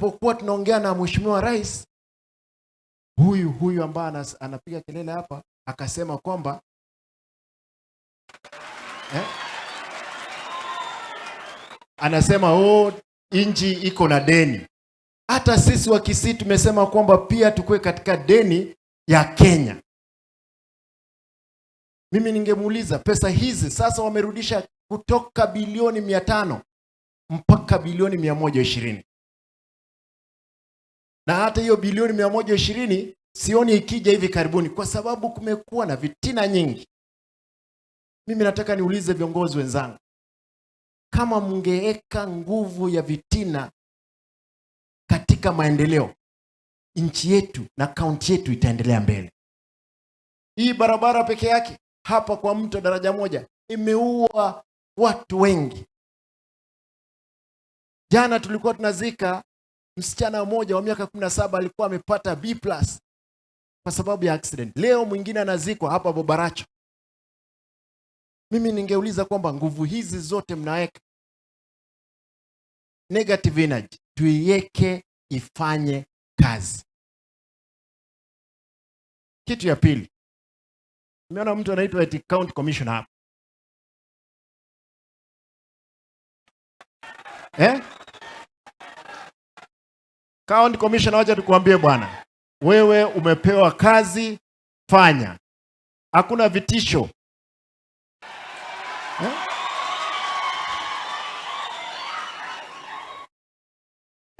Tulipokuwa tunaongea na Mheshimiwa Rais huyu huyu ambaye anapiga kelele hapa, akasema kwamba anasema oh, nchi iko na deni. Hata sisi wa Kisii tumesema kwamba pia tukue katika deni ya Kenya. Mimi ningemuuliza pesa hizi sasa wamerudisha kutoka bilioni 500 mpaka bilioni 120. Na hata hiyo bilioni 120 sioni ikija hivi karibuni kwa sababu kumekuwa na vitina nyingi. Mimi nataka niulize viongozi wenzangu, kama mngeweka nguvu ya vitina katika maendeleo, nchi yetu na kaunti yetu itaendelea mbele. Hii barabara peke yake hapa kwa mto daraja moja imeua watu wengi. Jana tulikuwa tunazika msichana mmoja wa miaka 17 alikuwa amepata B plus kwa sababu ya accident. Leo mwingine anazikwa hapa Bobaracho. Mimi ningeuliza kwamba nguvu hizi zote mnaweka negative energy, tuiweke ifanye kazi. Kitu ya pili, nimeona mtu anaitwa eti county commissioner hapa. Eh? County commissioner, wacha tukuambie bwana, wewe umepewa kazi, fanya. Hakuna vitisho. Eh?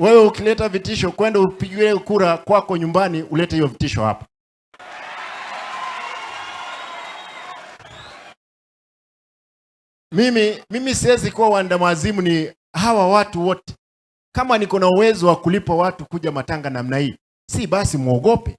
Wewe ukileta vitisho kwenda upigiwe kura kwako nyumbani, ulete hiyo vitisho hapa. Mimi siwezi kuwa waandamazimu ni hawa watu wote. Kama niko na uwezo wa kulipa watu kuja matanga namna hii, si basi muogope.